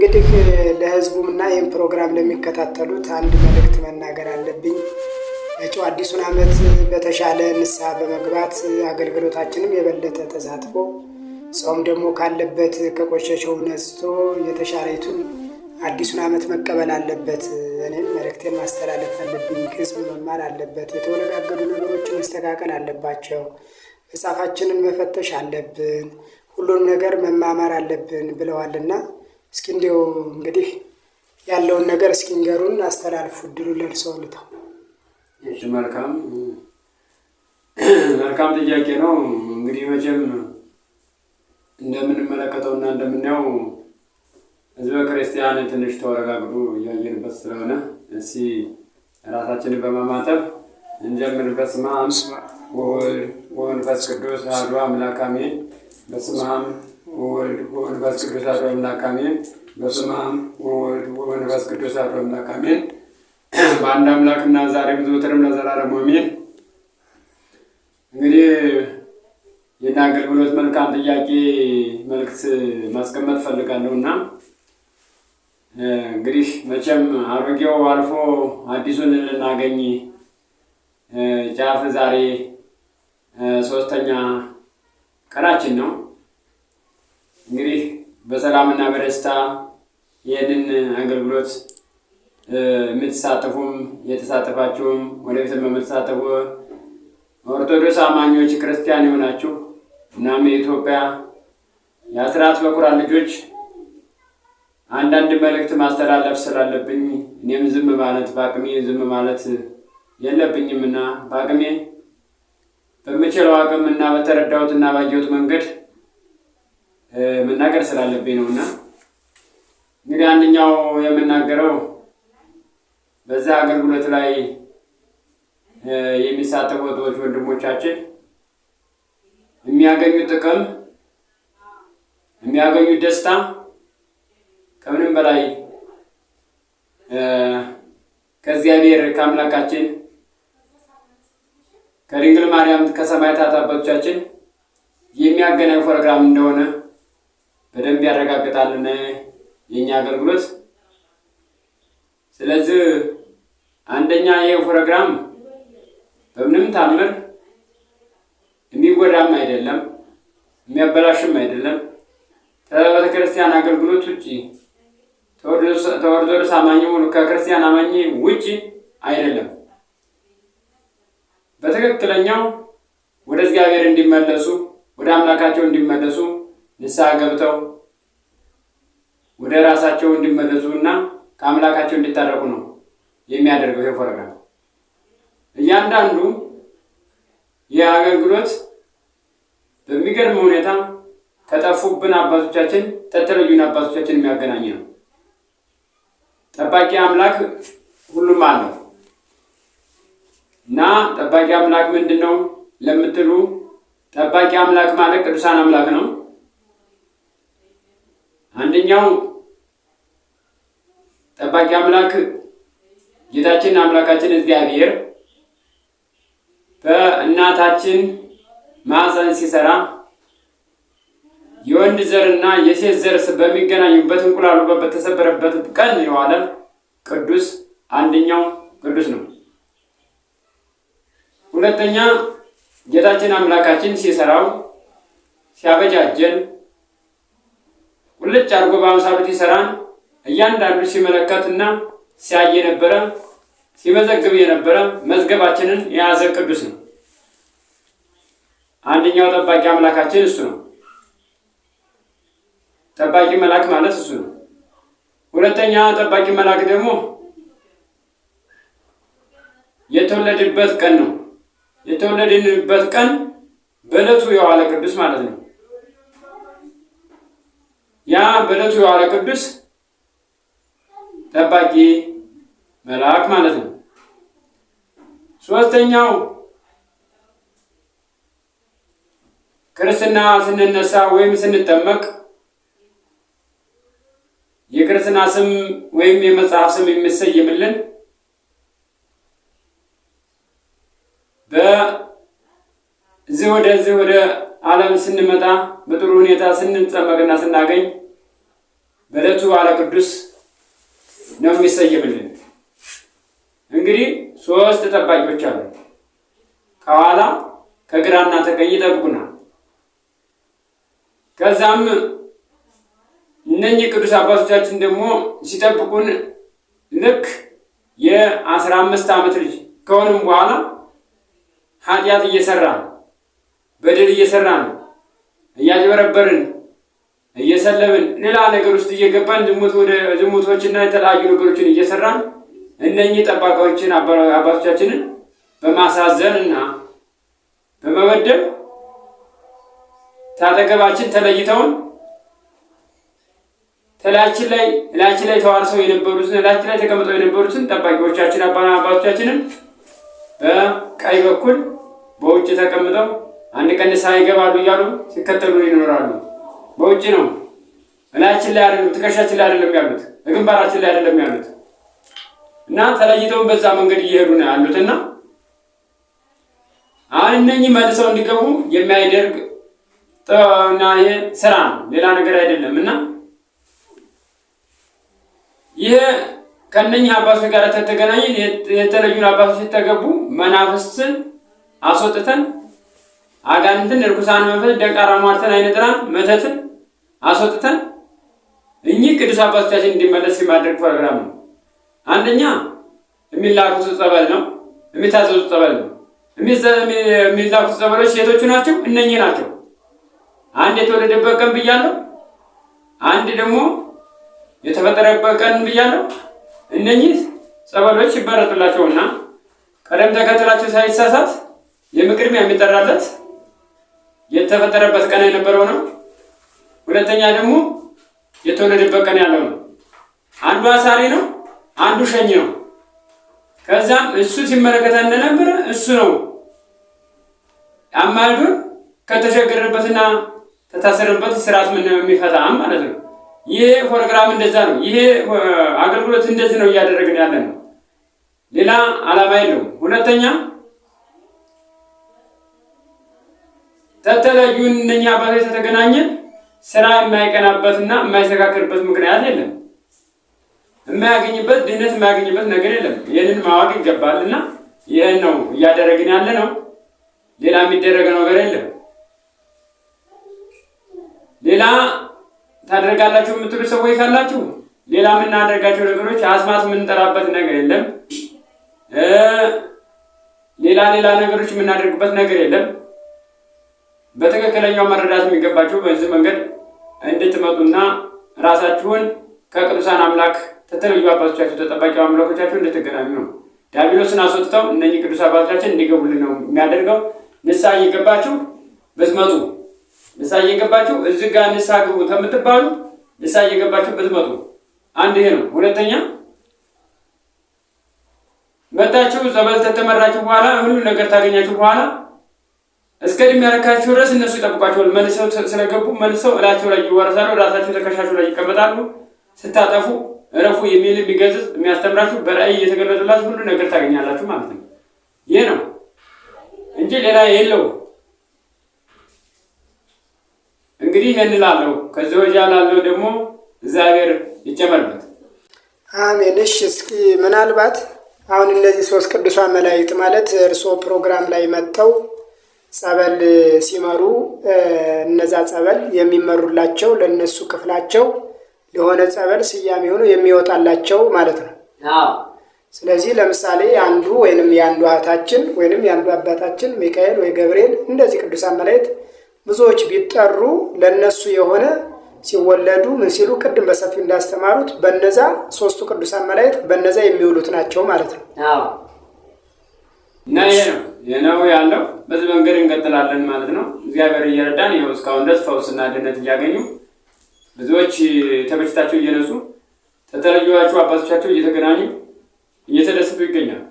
እንግዲህ ለህዝቡም እና ይህን ፕሮግራም ለሚከታተሉት አንድ መልእክት መናገር አለብኝ። መጪው አዲሱን ዓመት በተሻለ ንስሐ በመግባት አገልግሎታችንም የበለጠ ተሳትፎ ሰውም ደግሞ ካለበት ከቆሸሸው ነጽቶ የተሻለይቱን አዲሱን ዓመት መቀበል አለበት። እኔም መልእክቴን ማስተላለፍ አለብኝ። ህዝብ መማር አለበት። የተወለጋገዱ ነገሮች መስተካከል አለባቸው። መጽሐፋችንን መፈተሽ አለብን። ሁሉንም ነገር መማማር አለብን ብለዋልና እስኪ እንዲያው እንግዲህ ያለውን ነገር እስኪ ንገሩን፣ አስተላልፉ፣ እድሉን ለእርስዎ ልተው። እሺ፣ መልካም መልካም ጥያቄ ነው። እንግዲህ መቼም እንደምንመለከተው እና እንደምናየው ህዝበ ክርስቲያን ትንሽ ተወረጋግዶ እያየንበት ስለሆነ እስኪ ራሳችንን በማማተብ እንጀምር። በስመ አብ ወወልድ ወመንፈስ ቅዱስ አሐዱ አምላክ አሜን። በስመ አብ ወወልድ ወመንፈስ ቅዱስ አሐዱ አምላክ አሜን። በስመ አብ ወወልድ ወመንፈስ ቅዱስ አሐዱ አምላክ አሜን። በአንድ አምላክና ዛሬም ዘወትርም ለዘላለሙ አሜን። እንግዲህ ይህን አገልግሎት መልካም ጥያቄ መልዕክት ማስቀመጥ ፈልጋለሁ እና እንግዲህ መቼም አሮጌው አልፎ አዲሱን ልናገኝ ጫፍ ዛሬ ሶስተኛ ቀናችን ነው። እንግዲህ በሰላምና በደስታ ይህንን አገልግሎት የምትሳተፉም የተሳተፋችሁም ወደፊትም የምትሳተፉ ኦርቶዶክስ አማኞች ክርስቲያን የሆናችሁ እናም የኢትዮጵያ የአስራት በኩራት ልጆች አንዳንድ መልእክት ማስተላለፍ ስላለብኝ እኔም ዝም ማለት በአቅሜ ዝም ማለት የለብኝም እና በአቅሜ በምችለው አቅም እና በተረዳሁት እና ባየሁት መንገድ መናገር ስላለብኝ ነው። እና እንግዲህ አንደኛው የምናገረው በዛ አገልግሎት ላይ የሚሳተፉ እህቶች ወንድሞቻችን የሚያገኙት ጥቅም የሚያገኙት ደስታ ከምንም በላይ ከእግዚአብሔር ከአምላካችን ከድንግል ማርያም ከሰማዕታት አባቶቻችን የሚያገናኝ ፕሮግራም እንደሆነ በደንብ ያረጋግጣልን የኛ አገልግሎት። ስለዚህ አንደኛ ይህ ፕሮግራም በምንም ታምር የሚጎዳም አይደለም፣ የሚያበላሽም አይደለም። ከቤተ ክርስቲያን አገልግሎት ውጭ ከኦርቶዶክስ አማኝ ከክርስቲያን አማኝ ውጭ አይደለም። በትክክለኛው ወደ እግዚአብሔር እንዲመለሱ ወደ አምላካቸው እንዲመለሱ ንስሐ ገብተው ወደ ራሳቸው እንዲመለሱ እና ከአምላካቸው እንዲታረቁ ነው የሚያደርገው ይህ ፕሮግራም። እያንዳንዱ የአገልግሎት በሚገርም ሁኔታ ከጠፉብን አባቶቻችን ተተለዩን አባቶቻችን የሚያገናኝ ነው። ጠባቂ አምላክ ሁሉም አለው እና ጠባቂ አምላክ ምንድን ነው ለምትሉ፣ ጠባቂ አምላክ ማለት ቅዱሳን አምላክ ነው። አንደኛው ጠባቂ አምላክ ጌታችን አምላካችን እግዚአብሔር በእናታችን ማኅፀን ሲሰራ የወንድ ዘር እና የሴት ዘር በሚገናኙበት እንቁላሉ በተሰበረበት ቀን የዋለ ቅዱስ አንደኛው ቅዱስ ነው። ሁለተኛ ጌታችን አምላካችን ሲሰራው ሲያበጃጀን ቁልጭ አድርጎ በአምሳሉ ሲሰራን እያንዳንዱ ሲመለከትና ሲያይ የነበረ ሲመዘግብ የነበረ መዝገባችንን የያዘ ቅዱስ ነው። አንደኛው ጠባቂ አምላካችን እሱ ነው። ጠባቂ መልአክ ማለት እሱ ነው። ሁለተኛ ጠባቂ መልአክ ደግሞ የተወለድበት ቀን ነው። የተወለድንበት ቀን በዕለቱ የዋለ ቅዱስ ማለት ነው። ያ በዕለቱ የዋለ ቅዱስ ጠባቂ መልአክ ማለት ነው። ሶስተኛው ክርስትና ስንነሳ ወይም ስንጠመቅ የክርስትና ስም ወይም የመጽሐፍ ስም የሚሰየምልን በዚህ ወደዚህ ወደ ዓለም ስንመጣ በጥሩ ሁኔታ ስንጠመቅና ስናገኝ በዕለቱ በዓለ ቅዱስ ነው የሚሰየምልን። እንግዲህ ሶስት ጠባቂዎች አሉ። ከኋላ ከግራና ተቀኝ ይጠብቁናል። ከዛም እነኚህ ቅዱስ አባቶቻችን ደግሞ ሲጠብቁን ልክ የ15 ዓመት ልጅ ከሆንም በኋላ ኃጢአት እየሰራን በደል እየሰራን እያጭበረበርን እየሰለብን ሌላ ነገር ውስጥ እየገባን ዝሙቶችና የተለያዩ ነገሮችን እየሰራን እነኚህ ጠባቂዎችን አባቶቻችንን በማሳዘን እና በመበደል ታጠገባችን ተለይተውን ተላያችን ላይ እላያችን ላይ ተዋርሰው የነበሩትን እላያችን ላይ ተቀምጠው የነበሩትን ጠባቂዎቻችን አባቶቻችንን በቀኝ በኩል በውጭ ተቀምጠው አንድ ቀን ንስሐ ይገባሉ እያሉ ሲከተሉ ይኖራሉ። በውጭ ነው፣ እላያችን ላይ አይደለም፣ ትከሻችን ላይ አይደለም ያሉት፣ ግንባራችን ላይ አይደለም ያሉት እና ተለይተውን በዛ መንገድ እየሄዱ ነው ያሉትና አሁን እነኚህ መልሰው እንዲገቡ የሚያደርግ እና ይሄ ስራ ነው፣ ሌላ ነገር አይደለም። እና ይሄ ከእነኚህ አባቶች ጋር ተገናኘ የተለዩን አባቶች የተገቡ መናፍስትን አስወጥተን አጋንንትን፣ ርኩሳን መንፈስ፣ ደንቃራ ሟርትን፣ አይነ ጥላን፣ መተትን አስወጥተን እኚህ ቅዱስ አባቶቻችን እንዲመለስ የማድረግ ፕሮግራም ነው። አንደኛ የሚላኩት ጸበል ነው፣ የሚታዘዙት ጸበል ነው። የሚላኩት ጸበሎች ሴቶቹ ናቸው፣ እነኚህ ናቸው። አንድ የተወለደበት ቀን ብያለሁ፣ አንድ ደግሞ የተፈጠረበት ቀን ብያለሁ። እነኚህ ጸበሎች ይመረጡላቸውና ቀደም ተከተላቸው ሳይሳሳት የምቅድሚያ የሚጠራለት የተፈጠረበት ቀን የነበረው ነው። ሁለተኛ ደግሞ የተወለደበት ቀን ያለው ነው። አንዱ አሳሪ ነው፣ አንዱ ሸኝ ነው። ከዛም እሱ ሲመለከተ እንደነበረ እሱ ነው አማልዱን ከተቸገረበትና ተታሰረበት ስርዓት ምን የሚፈታ ማለት ነው። ይሄ ፕሮግራም እንደዛ ነው። ይሄ አገልግሎት እንደዚህ ነው እያደረግን ያለ ነው። ሌላ ዓላማ የለውም። ሁለተኛ ተተለዩ እነኛ አባቶች ተተገናኘ ስራ የማይቀናበትና የማይስተካከልበት ምክንያት የለም። የማያገኝበት ድህነት የማያገኝበት ነገር የለም። ይህንን ማወቅ ይገባል። እና ይህን ነው እያደረግን ያለ ነው። ሌላ የሚደረግ ነገር የለም። ሌላ ታደርጋላችሁ የምትሉ ሰዎች ካላችሁ ሌላ የምናደርጋቸው ነገሮች አስማት የምንጠራበት ነገር የለም። ሌላ ሌላ ነገሮች የምናደርግበት ነገር የለም። በትክክለኛው መረዳት የሚገባችሁ በዚህ መንገድ እንድትመጡና ራሳችሁን ከቅዱሳን አምላክ ከተለዩ አባቶቻችሁ ተጠባቂ አምላኮቻችሁ እንድትገናኙ ነው። ዲያብሎስን አስወጥተው እነኚህ ቅዱስ አባቶቻችን እንዲገቡልን ነው የሚያደርገው። ንስሐ እየገባችሁ ብትመጡ፣ ንስሐ እየገባችሁ እዚህ ጋር ንስሐ ግቡ ከምትባሉ ንስሐ እየገባችሁ ብትመጡ አንድ ይሄ ነው። ሁለተኛ መጣችሁ ጸበል ተተመራችሁ በኋላ ሁሉ ነገር ታገኛችሁ በኋላ እስከ ዕድሜ ያረካችሁ ድረስ እነሱ ይጠብቋቸዋል። መልሰው ስለገቡ መልሰው እላቸው ላይ ይወረሳሉ፣ ራሳቸው ትከሻቸው ላይ ይቀመጣሉ። ስታጠፉ እረፉ የሚል የሚገዝዝ የሚያስተምራችሁ በራእይ እየተገለጹላችሁ ሁሉ ነገር ታገኛላችሁ ማለት ነው። ይህ ነው እንጂ ሌላ የለው። እንግዲህ ይህን እላለሁ። ከዚህ ወዲያ ላለው ደግሞ እግዚአብሔር ይጨመርበት። አሜን። እሺ፣ እስኪ ምናልባት አሁን እነዚህ ሶስት ቅዱሳን መላእክት ማለት እርስዎ ፕሮግራም ላይ መጥተው ጸበል ሲመሩ እነዛ ጸበል የሚመሩላቸው ለነሱ ክፍላቸው ለሆነ ጸበል ስያሜ ሆኖ የሚወጣላቸው ማለት ነው። ስለዚህ ለምሳሌ አንዱ ወይንም የአንዱ እህታችን ወይንም የአንዱ አባታችን ሚካኤል ወይ ገብርኤል እንደዚህ ቅዱሳን መላእክት ብዙዎች ቢጠሩ ለነሱ የሆነ ሲወለዱ ምን ሲሉ ቅድም በሰፊው እንዳስተማሩት በነዛ ሶስቱ ቅዱሳን መላእክት በነዛ የሚውሉት ናቸው ማለት ነው። እና ይሄ ነው ይሄ ነው ያለው። በዚህ መንገድ እንቀጥላለን ማለት ነው። እግዚአብሔር እየረዳን ይኸው እስካሁን ድረስ ፈውስና ድነት እያገኙ ብዙዎች ተበሽታቸው እየነሱ ተተለዩዋቸው አባቶቻቸው እየተገናኙ እየተደሰቱ ይገኛል።